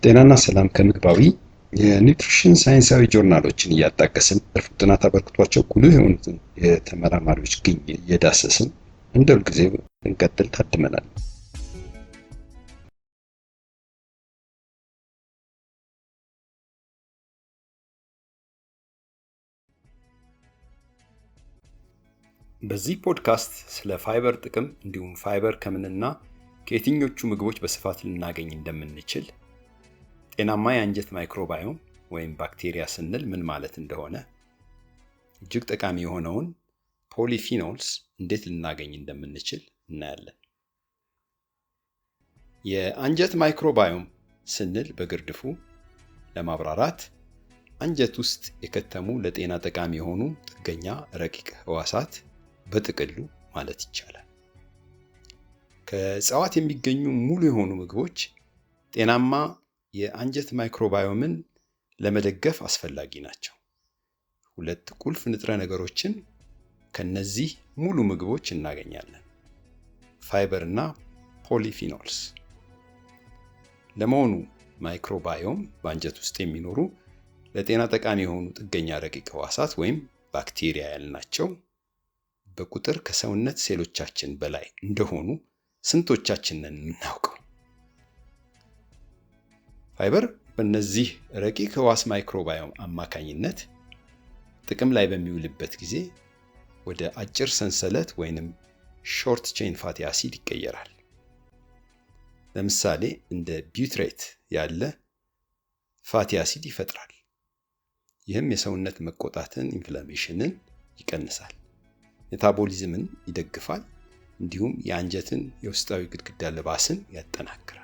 ጤናና ሰላም ከምግባዊ የ nutrition ሳይንሳዊ ጆርናሎችን እያጣቀስን ዘርፉ ጥናት አበርክቷቸው ጉልህ የሆኑትን የተመራማሪዎች ግኝት እየዳሰስን እንደ ሁልጊዜው እንቀጥል ታድመናል። በዚህ ፖድካስት ስለ ፋይበር ጥቅም እንዲሁም ፋይበር ከምንና ከየትኞቹ ምግቦች በስፋት ልናገኝ እንደምንችል፣ ጤናማ የአንጀት microbiome ወይም ባክቴሪያ ስንል ምን ማለት እንደሆነ፣ እጅግ ጠቃሚ የሆነውን polyphenols እንዴት ልናገኝ እንደምንችል እናያለን። የአንጀት microbiome ስንል በግርድፉ ለማብራራት አንጀት ውስጥ የከተሙ ለጤና ጠቃሚ የሆኑ ጥገኛ ረቂቅ ህዋሳት በጥቅሉ ማለት ይቻላል። ከእጽዋት የሚገኙ ሙሉ የሆኑ ምግቦች ጤናማ የአንጀት microbiome ን ለመደገፍ አስፈላጊ ናቸው። ሁለት ቁልፍ ንጥረ ነገሮችን ከነዚህ ሙሉ ምግቦች እናገኛለን፣ ፋይበር እና polyphenols። ለመሆኑ microbiome በአንጀት ውስጥ የሚኖሩ ለጤና ጠቃሚ የሆኑ ጥገኛ ረቂቅ ህዋሳት ወይም ባክቴሪያ ያልናቸው በቁጥር ከሰውነት ሴሎቻችን በላይ እንደሆኑ ስንቶቻችንን የምናውቀው? ፋይበር በእነዚህ ረቂቅ ህዋስ microbiome አማካኝነት ጥቅም ላይ በሚውልበት ጊዜ ወደ አጭር ሰንሰለት ወይንም short chain fatty acid ይቀየራል። ለምሳሌ እንደ butyrate ያለ fatty acid ይፈጥራል። ይህም የሰውነት መቆጣትን inflammation ን ይቀንሳል፣ metabolism ን ይደግፋል፣ እንዲሁም የአንጀትን የውስጣዊ ግድግዳ ልባስን ያጠናክራል።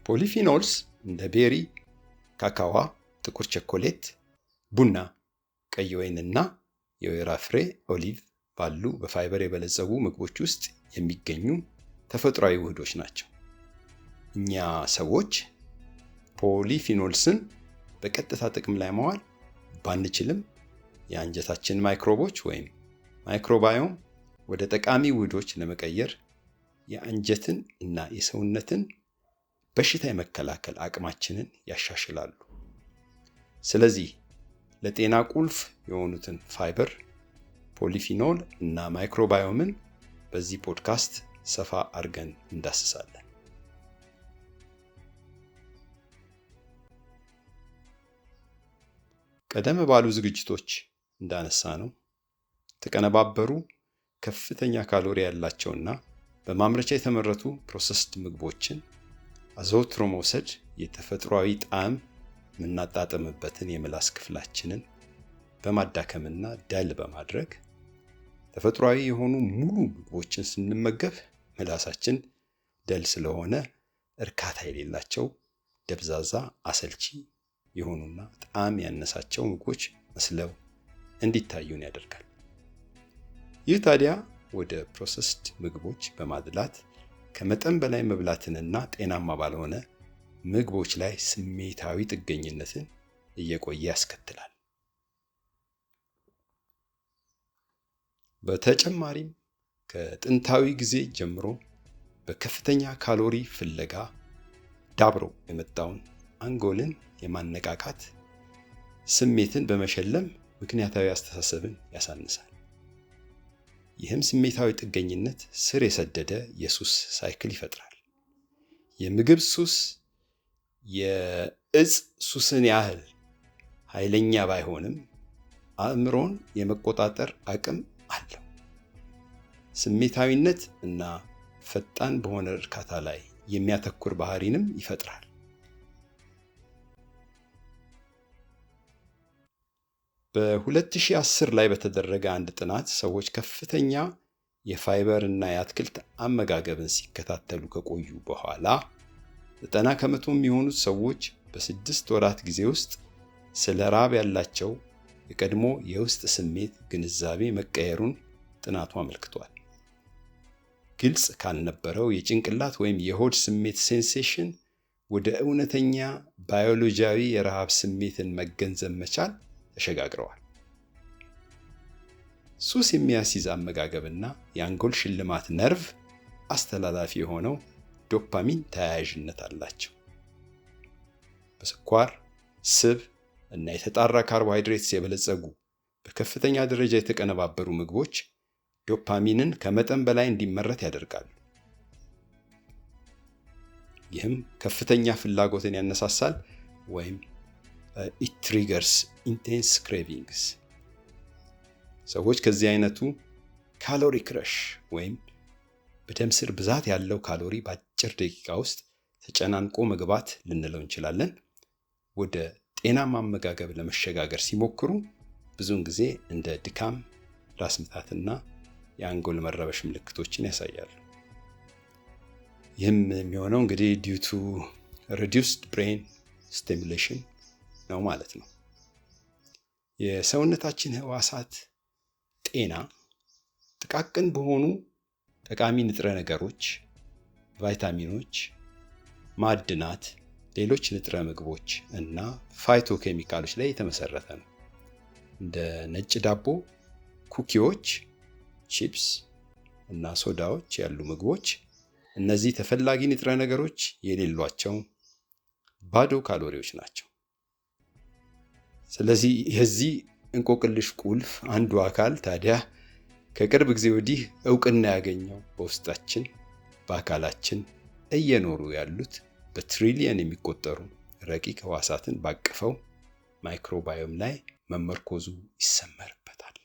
Polyphenols እንደ berry፣ ካካዋ፣ ጥቁር ቸኮሌት፣ ቡና፣ ቀይ ወይንና የወይራ ፍሬ olive ባሉ በፋይበር የበለጸጉ ምግቦች ውስጥ የሚገኙ ተፈጥሯዊ ውህዶች ናቸው። እኛ ሰዎች polyphenols ን በቀጥታ ጥቅም ላይ ማዋል ባንችልም የአንጀታችን ማይክሮቦች ወይም microbiome ወደ ጠቃሚ ውህዶች ለመቀየር የአንጀትን እና የሰውነትን በሽታ የመከላከል አቅማችንን ያሻሽላሉ። ስለዚህ ለጤና ቁልፍ የሆኑትን ፋይበር፣ polyphenol እና microbiome ን በዚህ ፖድካስት ሰፋ አድርገን እንዳስሳለን። ቀደም ባሉ ዝግጅቶች እንዳነሳነው የተቀነባበሩ ከፍተኛ ካሎሪ ያላቸውና በማምረቻ የተመረቱ processed ምግቦችን አዘውትሮ መውሰድ የተፈጥሯዊ ጣዕም የምናጣጥምበትን የምላስ ክፍላችንን በማዳከምና dull በማድረግ ተፈጥሯዊ የሆኑ ሙሉ ምግቦችን ስንመገብ ምላሳችን dull ስለሆነ እርካታ የሌላቸው ደብዛዛ፣ አሰልቺ የሆኑና ጣዕም ያነሳቸው ምግቦች መስለው እንዲታዩን ያደርጋል። ይህ ታዲያ ወደ processed ምግቦች በማድላት ከመጠን በላይ መብላትንና ጤናማ ባልሆነ ምግቦች ላይ ስሜታዊ ጥገኝነትን እየቆየ ያስከትላል። በተጨማሪም ከጥንታዊ ጊዜ ጀምሮ በከፍተኛ ካሎሪ ፍለጋ ዳብሮ የመጣውን አንጎልን የማነቃቃት ስሜትን በመሸለም ምክንያታዊ አስተሳሰብን ያሳንሳል። ይህም ስሜታዊ ጥገኝነት ስር የሰደደ የሱስ ሳይክል ይፈጥራል። የምግብ ሱስ የእጽ ሱስን ያህል ኃይለኛ ባይሆንም አእምሮን የመቆጣጠር አቅም አለው። ስሜታዊነት እና ፈጣን በሆነ እርካታ ላይ የሚያተኩር ባህሪንም ይፈጥራል። በ2010 ላይ በተደረገ አንድ ጥናት ሰዎች ከፍተኛ የፋይበር እና የአትክልት አመጋገብን ሲከታተሉ ከቆዩ በኋላ 90% የሚሆኑት ሰዎች በ6 ወራት ጊዜ ውስጥ ስለ ራብ ያላቸው የቀድሞ የውስጥ ስሜት ግንዛቤ መቀየሩን ጥናቱ አመልክቷል። ግልጽ ካልነበረው የጭንቅላት ወይም የሆድ ስሜት sensation ወደ እውነተኛ ባዮሎጂያዊ የረሃብ ስሜትን መገንዘብ መቻል ተሸጋግረዋል። ሱስ የሚያስይዝ አመጋገብና የአንጎል ሽልማት ነርቭ አስተላላፊ የሆነው ዶፓሚን ተያያዥነት አላቸው። በስኳር፣ ስብ እና የተጣራ ካርቦሃይድሬትስ የበለጸጉ በከፍተኛ ደረጃ የተቀነባበሩ ምግቦች ዶፓሚንን ከመጠን በላይ እንዲመረት ያደርጋሉ። ይህም ከፍተኛ ፍላጎትን ያነሳሳል ወይም it triggers intense cravings። ሰዎች ከዚህ አይነቱ caloric rush ወይም በደም ስር ብዛት ያለው ካሎሪ በአጭር ደቂቃ ውስጥ ተጨናንቆ መግባት ልንለው እንችላለን፣ ወደ ጤናማ አመጋገብ ለመሸጋገር ሲሞክሩ ብዙውን ጊዜ እንደ ድካም፣ ራስ ምታትና የአንጎል መረበሽ ምልክቶችን ያሳያሉ። ይህም የሚሆነው እንግዲህ due to reduced brain stimulation ነው ማለት ነው። የሰውነታችን ህዋሳት ጤና ጥቃቅን በሆኑ ጠቃሚ ንጥረ ነገሮች፣ ቫይታሚኖች፣ ማዕድናት፣ ሌሎች ንጥረ ምግቦች እና phytochemical ኦች ላይ የተመሰረተ ነው። እንደ ነጭ ዳቦ፣ cookie ዎች፣ ቺፕስ እና ሶዳዎች ያሉ ምግቦች እነዚህ ተፈላጊ ንጥረ ነገሮች የሌሏቸው ባዶ ካሎሪዎች ናቸው። ስለዚህ የዚህ እንቆቅልሽ ቁልፍ አንዱ አካል ታዲያ ከቅርብ ጊዜ ወዲህ እውቅና ያገኘው በውስጣችን በአካላችን እየኖሩ ያሉት በትሪሊየን የሚቆጠሩ ረቂቅ ህዋሳትን ባቀፈው microbiome ላይ መመርኮዙ ይሰመርበታል።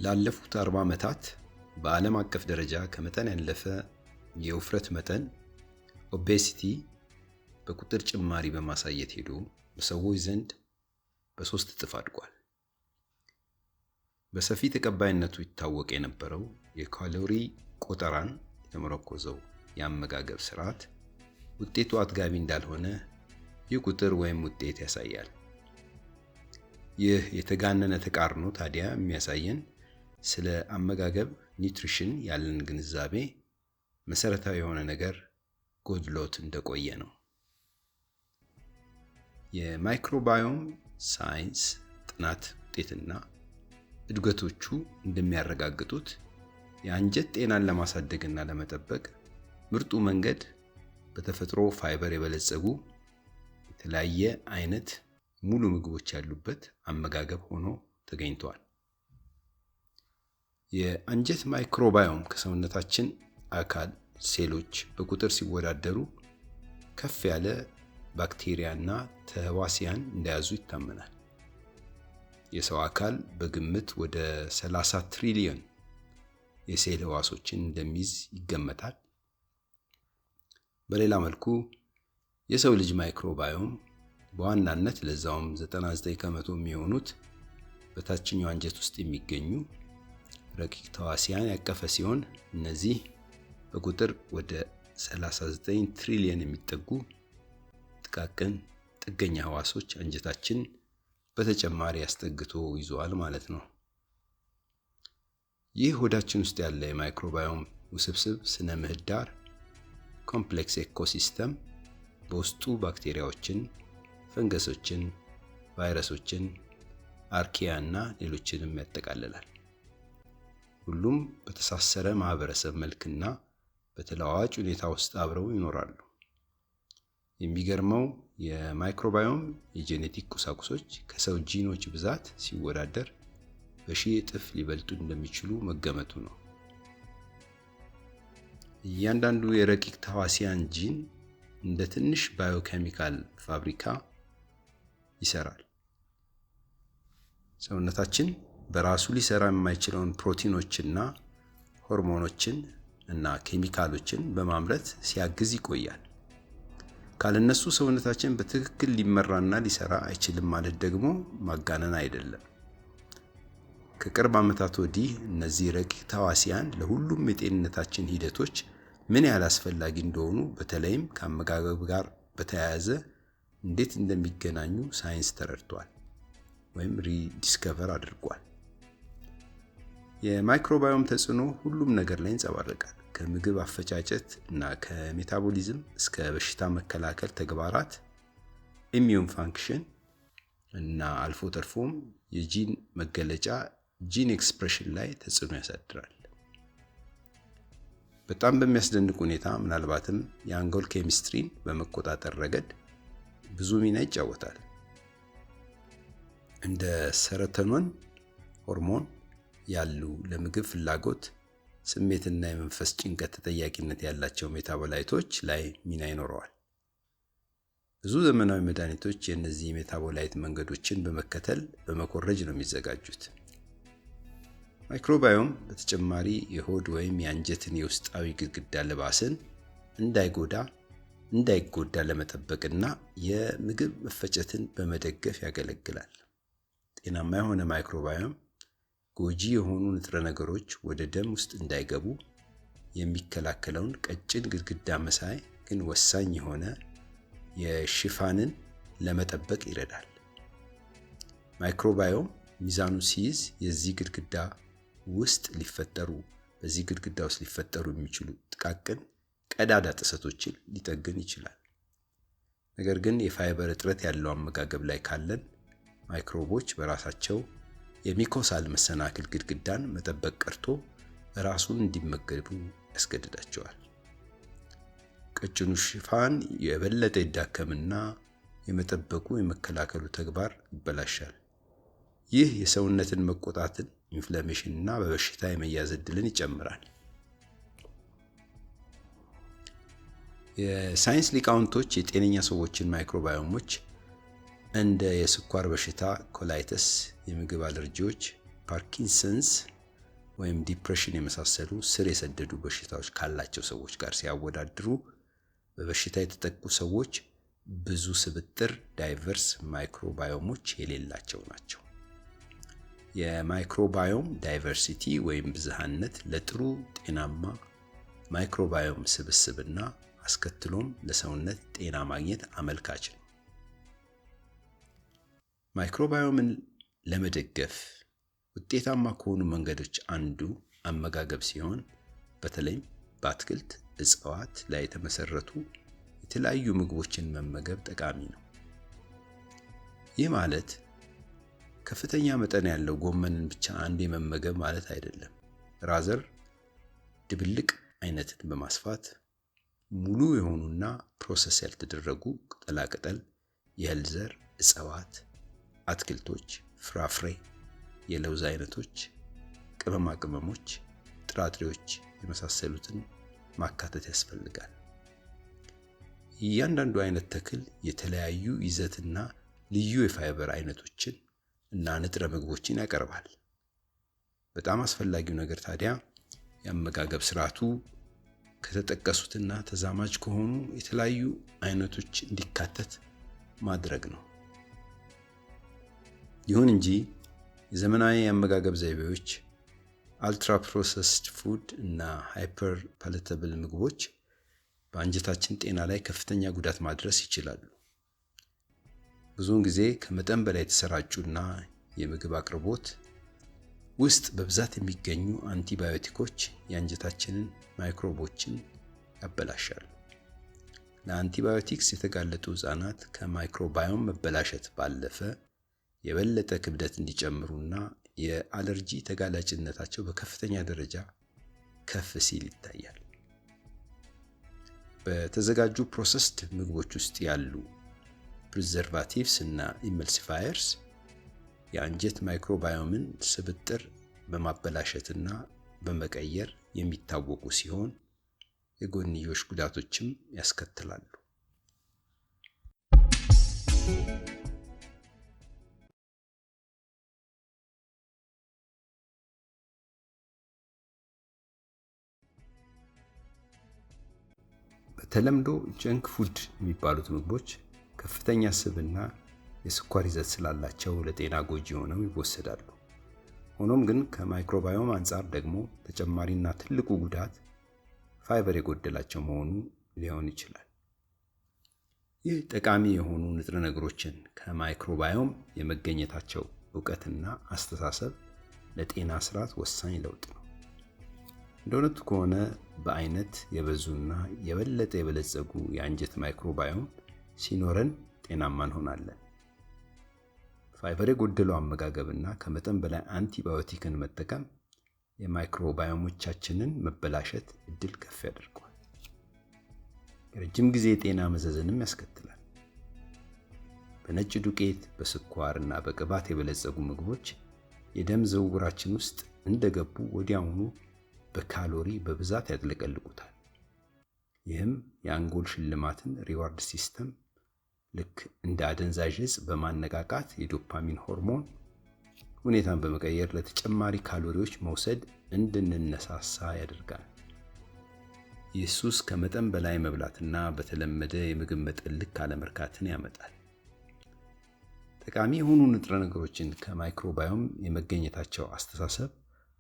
ላለፉት 40 ዓመታት በዓለም አቀፍ ደረጃ ከመጠን ያለፈ የውፍረት መጠን obesity በቁጥር ጭማሪ በማሳየት ሄዶ በሰዎች ዘንድ በ3 እጥፍ አድጓል። በሰፊ ተቀባይነቱ ይታወቅ የነበረው የካሎሪ ቆጠራን የተመረኮዘው የአመጋገብ ስርዓት ውጤቱ አጥጋቢ እንዳልሆነ ይህ ቁጥር ወይም ውጤት ያሳያል። ይህ የተጋነነ ተቃርኖ ታዲያ የሚያሳየን ስለ አመጋገብ nutrition ያለን ግንዛቤ መሰረታዊ የሆነ ነገር ጎድሎት እንደቆየ ነው። የ microbiome ሳይንስ ጥናት ውጤትና እድገቶቹ እንደሚያረጋግጡት የአንጀት ጤናን ለማሳደግና ለመጠበቅ ምርጡ መንገድ በተፈጥሮ ፋይበር የበለጸጉ የተለያየ አይነት ሙሉ ምግቦች ያሉበት አመጋገብ ሆኖ ተገኝቷል። የአንጀት microbiome ከሰውነታችን አካል ሴሎች በቁጥር ሲወዳደሩ ከፍ ያለ ባክቴሪያና ተህዋሲያን እንደያዙ ይታመናል። የሰው አካል በግምት ወደ 30 ትሪሊዮን የሴል ህዋሶችን እንደሚይዝ ይገመታል። በሌላ መልኩ የሰው ልጅ microbiome በዋናነት ለዛውም 99% የሚሆኑት በታችኛው አንጀት ውስጥ የሚገኙ ረቂቅ ተዋሲያን ያቀፈ ሲሆን እነዚህ በቁጥር ወደ 39 ትሪሊየን የሚጠጉ ጥቃቅን ጥገኛ ህዋሶች አንጀታችን በተጨማሪ አስጠግቶ ይዟል ማለት ነው። ይህ ሆዳችን ውስጥ ያለ የ microbiome ውስብስብ ስነ ምህዳር complex ecosystem በውስጡ ባክቴሪያዎችን፣ ፈንገሶችን፣ ቫይረሶችን፣ archaea እና ሌሎችንም ያጠቃልላል። ሁሉም በተሳሰረ ማህበረሰብ መልክና በተለዋዋጭ ሁኔታ ውስጥ አብረው ይኖራሉ። የሚገርመው የ microbiome የ genetic ቁሳቁሶች ከሰው ጂኖች ብዛት ሲወዳደር በሺህ እጥፍ ሊበልጡ እንደሚችሉ መገመቱ ነው። እያንዳንዱ የረቂቅ ተዋሲያን ጂን እንደ ትንሽ biochemical ፋብሪካ ይሰራል። ሰውነታችን በራሱ ሊሰራ የማይችለውን ፕሮቲኖችና ሆርሞኖችን እና ኬሚካሎችን በማምረት ሲያግዝ ይቆያል። ካለነሱ ሰውነታችን በትክክል ሊመራና ሊሰራ አይችልም ማለት ደግሞ ማጋነን አይደለም። ከቅርብ ዓመታት ወዲህ እነዚህ ረቂቅ ተዋሲያን ለሁሉም የጤንነታችን ሂደቶች ምን ያህል አስፈላጊ እንደሆኑ በተለይም ከአመጋገብ ጋር በተያያዘ እንዴት እንደሚገናኙ ሳይንስ ተረድቷል። ወይም rediscover አድርጓል። የ microbiome ተጽዕኖ ሁሉም ነገር ላይ ይንጸባረቃል። ከምግብ አፈጫጨት እና ከ metabolism እስከ በሽታ መከላከል ተግባራት፣ immune function እና አልፎ ተርፎም የጂን መገለጫ gene expression ላይ ተጽዕኖ ያሳድራል። በጣም በሚያስደንቅ ሁኔታ ምናልባትም የአንጎል ኬሚስትሪን በመቆጣጠር ረገድ ብዙ ሚና ይጫወታል። እንደ serotonin ሆርሞን ያሉ ለምግብ ፍላጎት፣ ስሜትና የመንፈስ ጭንቀት ተጠያቂነት ያላቸው metabolite ኦች ላይ ሚና ይኖረዋል። ብዙ ዘመናዊ መድኃኒቶች የእነዚህ metabolite መንገዶችን በመከተል በመኮረጅ ነው የሚዘጋጁት። Microbiome በተጨማሪ የሆድ ወይም የአንጀትን የውስጣዊ ግድግዳ ልባስን እንዳይጎዳ ለመጠበቅና የምግብ መፈጨትን በመደገፍ ያገለግላል። ጤናማ የሆነ microbiome ጎጂ የሆኑ ንጥረ ነገሮች ወደ ደም ውስጥ እንዳይገቡ የሚከላከለውን ቀጭን ግድግዳ መሳይ ግን ወሳኝ የሆነ የሽፋንን ለመጠበቅ ይረዳል። Microbiome ሚዛኑ ሲይዝ የዚህ ግድግዳ ውስጥ ሊፈጠሩ በዚህ ግድግዳ ውስጥ ሊፈጠሩ የሚችሉ ጥቃቅን ቀዳዳ ጥሰቶችን ሊጠግን ይችላል። ነገር ግን የፋይበር እጥረት ያለው አመጋገብ ላይ ካለን ማይክሮቦች በራሳቸው የ mucosal መሰናክል ግድግዳን መጠበቅ ቀርቶ ራሱን እንዲመገቡ ያስገድዳቸዋል። ቀጭኑ ሽፋን የበለጠ ይዳከምና የመጠበቁ የመከላከሉ ተግባር ይበላሻል። ይህ የሰውነትን መቆጣትን፣ inflammation እና በበሽታ የመያዝ ዕድልን ይጨምራል። የሳይንስ ሊቃውንቶች የጤነኛ ሰዎችን microbiome ኦች እንደ የስኳር በሽታ፣ colitis፣ የምግብ አለርጂዎች፣ ፓርኪንሰንስ ወይም depression የመሳሰሉ ስር የሰደዱ በሽታዎች ካላቸው ሰዎች ጋር ሲያወዳድሩ በበሽታ የተጠቁ ሰዎች ብዙ ስብጥር diverse microbiome ኦች የሌላቸው ናቸው። የ microbiome diversity ወይም ብዝሃነት ለጥሩ ጤናማ microbiome ስብስብና አስከትሎም ለሰውነት ጤና ማግኘት አመልካች ነው። Microbiome ን ለመደገፍ ውጤታማ ከሆኑ መንገዶች አንዱ አመጋገብ ሲሆን በተለይም በአትክልት፣ እጽዋት ላይ የተመሰረቱ የተለያዩ ምግቦችን መመገብ ጠቃሚ ነው። ይህ ማለት ከፍተኛ መጠን ያለው ጎመንን ብቻ አንዴ መመገብ ማለት አይደለም። Rather ድብልቅ አይነትን በማስፋት ሙሉ የሆኑና process ያልተደረጉ ቅጠላቅጠል፣ የእህል ዘር፣ እጽዋት፣ አትክልቶች፣ ፍራፍሬ፣ የለውዝ አይነቶች፣ ቅመማ ቅመሞች፣ ጥራጥሬዎች የመሳሰሉትን ማካተት ያስፈልጋል። እያንዳንዱ አይነት ተክል የተለያዩ ይዘትና ልዩ የፋይበር አይነቶችን እና ንጥረ ምግቦችን ያቀርባል። በጣም አስፈላጊው ነገር ታዲያ የአመጋገብ ስርዓቱ ከተጠቀሱትና ተዛማጅ ከሆኑ የተለያዩ አይነቶች እንዲካተት ማድረግ ነው። ይሁን እንጂ የዘመናዊ የአመጋገብ ዘይቤዎች ultra processed food እና hyper palatable ምግቦች በአንጀታችን ጤና ላይ ከፍተኛ ጉዳት ማድረስ ይችላሉ። ብዙውን ጊዜ ከመጠን በላይ የተሰራጩና የምግብ አቅርቦት ውስጥ በብዛት የሚገኙ አንቲባዮቲኮች የአንጀታችንን ማይክሮቦችን ያበላሻሉ። ለአንቲባዮቲክስ የተጋለጡ ሕፃናት ከ microbiome መበላሸት ባለፈ የበለጠ ክብደት እንዲጨምሩና የአለርጂ ተጋላጭነታቸው በከፍተኛ ደረጃ ከፍ ሲል ይታያል። በተዘጋጁ processed ምግቦች ውስጥ ያሉ preservatives እና emulsifiers የአንጀት microbiome ን ስብጥር በማበላሸትና በመቀየር የሚታወቁ ሲሆን የጎንዮሽ ጉዳቶችም ያስከትላሉ። በተለምዶ junk food የሚባሉት ምግቦች ከፍተኛ ስብና የስኳር ይዘት ስላላቸው ለጤና ጎጂ ሆነው ይወሰዳሉ። ሆኖም ግን ከ microbiome አንጻር ደግሞ ተጨማሪና ትልቁ ጉዳት ፋይበር የጎደላቸው መሆኑ ሊሆን ይችላል። ይህ ጠቃሚ የሆኑ ንጥረ ነገሮችን ከ microbiome የመገኘታቸው እውቀትና አስተሳሰብ ለጤና ስርዓት ወሳኝ ለውጥ ነው። እንደ እውነቱ ከሆነ በአይነት የበዙና የበለጠ የበለጸጉ የአንጀት microbiome ሲኖረን ጤናማ እንሆናለን። ፋይበር የጎደለው አመጋገብና ከመጠን በላይ አንቲባዮቲክን መጠቀም የ microbiome ኦቻችንን መበላሸት እድል ከፍ ያደርገዋል። የረጅም ጊዜ የጤና መዘዝንም ያስከትላል። በነጭ ዱቄት፣ በስኳር እና በቅባት የበለጸጉ ምግቦች የደም ዝውውራችን ውስጥ እንደገቡ ወዲያውኑ በካሎሪ በብዛት ያጥለቀልቁታል። ይህም የአንጎል ሽልማትን reward system ልክ እንደ አደንዛዥ እጽ በማነቃቃት የዶፓሚን ሆርሞን ሁኔታን በመቀየር ለተጨማሪ ካሎሪዎች መውሰድ እንድንነሳሳ ያደርጋል። ይህ ሱስ ከመጠን በላይ መብላትና በተለመደ የምግብ መጠን ልክ አለመርካትን ያመጣል። ጠቃሚ የሆኑ ንጥረ ነገሮችን ከ microbiome የመገኘታቸው አስተሳሰብ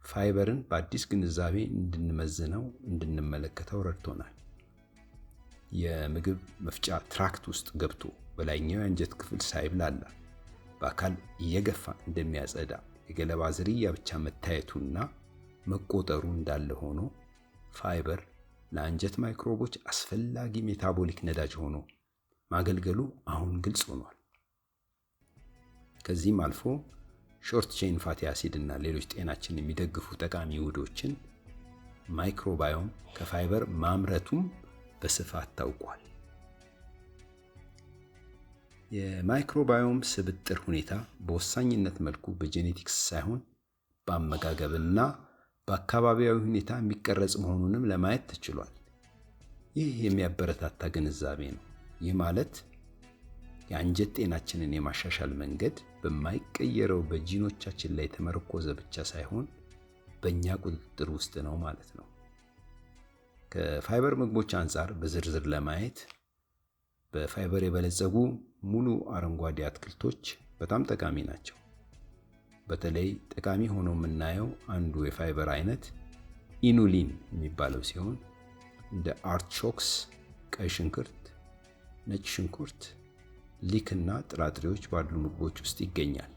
ፋይበርን በአዲስ ግንዛቤ እንድንመዝነው፣ እንድንመለከተው ረድቶናል። የምግብ መፍጫ tract ውስጥ ገብቶ በላይኛው የአንጀት ክፍል ሳይብላላ በአካል እየገፋ እንደሚያጸዳ የገለባ ዝርያ ብቻ መታየቱና መቆጠሩ እንዳለ ሆኖ፣ ፋይበር ለአንጀት ማይክሮቦች አስፈላጊ metabolic ነዳጅ ሆኖ ማገልገሉ አሁን ግልጽ ሆኗል። ከዚህም አልፎ short chain fatty acid እና ሌሎች ጤናችንን የሚደግፉ ጠቃሚ ውህዶችን microbiome ከ fiber ማምረቱም በስፋት ታውቋል። የ microbiome ስብጥር ሁኔታ በወሳኝነት መልኩ በ genetics ሳይሆን በአመጋገብና በአካባቢያዊ ሁኔታ የሚቀረጽ መሆኑንም ለማየት ተችሏል። ይህ የሚያበረታታ ግንዛቤ ነው። ይህ ማለት የአንጀት ጤናችንን የማሻሻል መንገድ በማይቀየረው በጂኖቻችን ላይ የተመረኮዘ ብቻ ሳይሆን በእኛ ቁጥጥር ውስጥ ነው ማለት ነው። ከፋይበር ምግቦች አንጻር በዝርዝር ለማየት በፋይበር የበለጸጉ ሙሉ አረንጓዴ አትክልቶች በጣም ጠቃሚ ናቸው። በተለይ ጠቃሚ ሆኖ የምናየው አንዱ የፋይበር አይነት inulin የሚባለው ሲሆን እንደ artichokes፣ ቀይ ሽንኩርት፣ ነጭ ሽንኩርት፣ leek እና ጥራጥሬዎች ባሉ ምግቦች ውስጥ ይገኛል።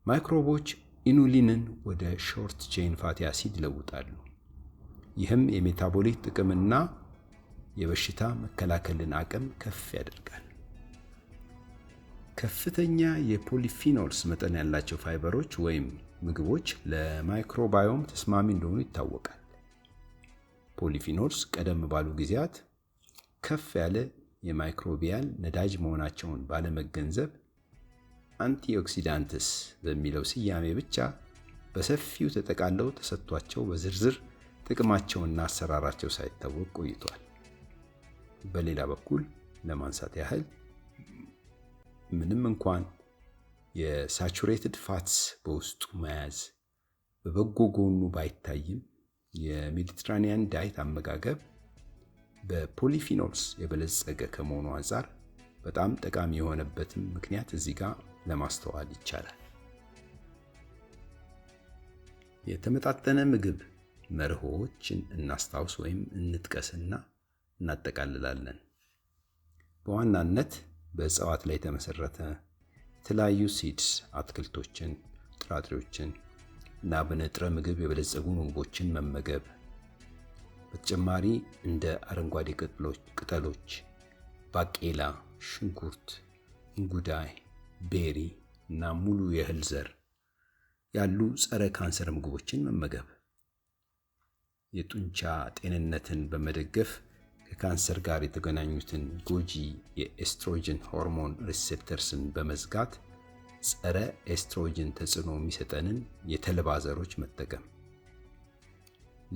ማይክሮቦች inulin ን ወደ short chain fatty acid ይለውጣሉ። ይህም የ metabolic ጥቅምና የበሽታ መከላከልን አቅም ከፍ ያደርጋል። ከፍተኛ የ polyphenols መጠን ያላቸው ፋይበሮች ወይም ምግቦች ለ microbiome ተስማሚ እንደሆኑ ይታወቃል። Polyphenols ቀደም ባሉ ጊዜያት ከፍ ያለ የ microbial ነዳጅ መሆናቸውን ባለመገንዘብ antioxidants በሚለው ስያሜ ብቻ በሰፊው ተጠቃለው ተሰጥቷቸው በዝርዝር ጥቅማቸውና አሰራራቸው ሳይታወቅ ቆይቷል። በሌላ በኩል ለማንሳት ያህል ምንም እንኳን የ saturated fats በውስጡ መያዝ በበጎ ጎኑ ባይታይም የ Mediterranean diet አመጋገብ በ polyphenols የበለጸገ ከመሆኑ አንጻር በጣም ጠቃሚ የሆነበትም ምክንያት እዚህ ጋር ለማስተዋል ይቻላል። የተመጣጠነ ምግብ መርሆችን እናስታውስ ወይም እንጥቀስና እናጠቃልላለን። በዋናነት በእጽዋት ላይ የተመሰረተ የተለያዩ seeds፣ አትክልቶችን፣ ጥራጥሬዎችን እና በንጥረ ምግብ የበለጸጉ ምግቦችን መመገብ። በተጨማሪ እንደ አረንጓዴ ቅጠሎች፣ ባቄላ፣ ሽንኩርት፣ እንጉዳይ፣ berry እና ሙሉ የእህል ዘር ያሉ ጸረ ካንሰር ምግቦችን መመገብ። የጡንቻ ጤንነትን በመደገፍ ከካንሰር ጋር የተገናኙትን ጎጂ የኤስትሮጅን ሆርሞን receptors ን በመዝጋት ጸረ ኤስትሮጅን ተጽዕኖ የሚሰጠንን የተልባ ዘሮች መጠቀም።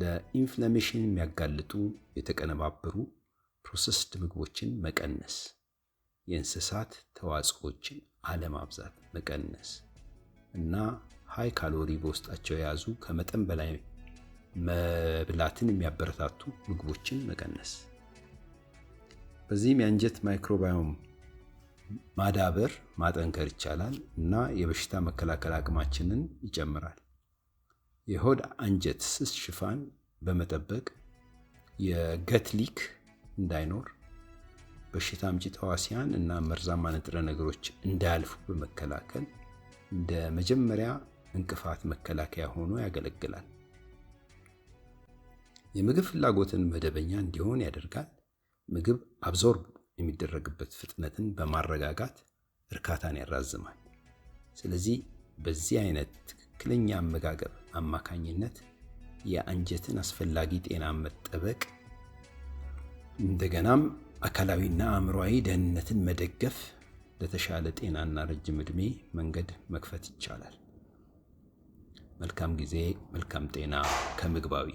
ለ inflammation የሚያጋልጡ የተቀነባበሩ processed ምግቦችን መቀነስ፣ የእንስሳት ተዋጽኦችን አለማብዛት መቀነስ እና high calorie በውስጣቸው የያዙ ከመጠን በላይ መብላትን የሚያበረታቱ ምግቦችን መቀነስ። በዚህም የአንጀት microbiome ማዳበር ማጠንከር ይቻላል እና የበሽታ መከላከል አቅማችንን ይጨምራል። የሆድ አንጀት ስስ ሽፋን በመጠበቅ የ gut leak እንዳይኖር፣ በሽታ አምጪ ተዋሲያን እና መርዛማ ንጥረ ነገሮች እንዳያልፉ በመከላከል እንደ መጀመሪያ እንቅፋት መከላከያ ሆኖ ያገለግላል። የምግብ ፍላጎትን መደበኛ እንዲሆን ያደርጋል። ምግብ absorb የሚደረግበት ፍጥነትን በማረጋጋት እርካታን ያራዝማል። ስለዚህ በዚህ አይነት ትክክለኛ አመጋገብ አማካኝነት የአንጀትን አስፈላጊ ጤና መጠበቅ፣ እንደገናም አካላዊና አእምሯዊ ደህንነትን መደገፍ ለተሻለ ጤናና ረጅም ዕድሜ መንገድ መክፈት ይቻላል። መልካም ጊዜ፣ መልካም ጤና ከምግባዊ።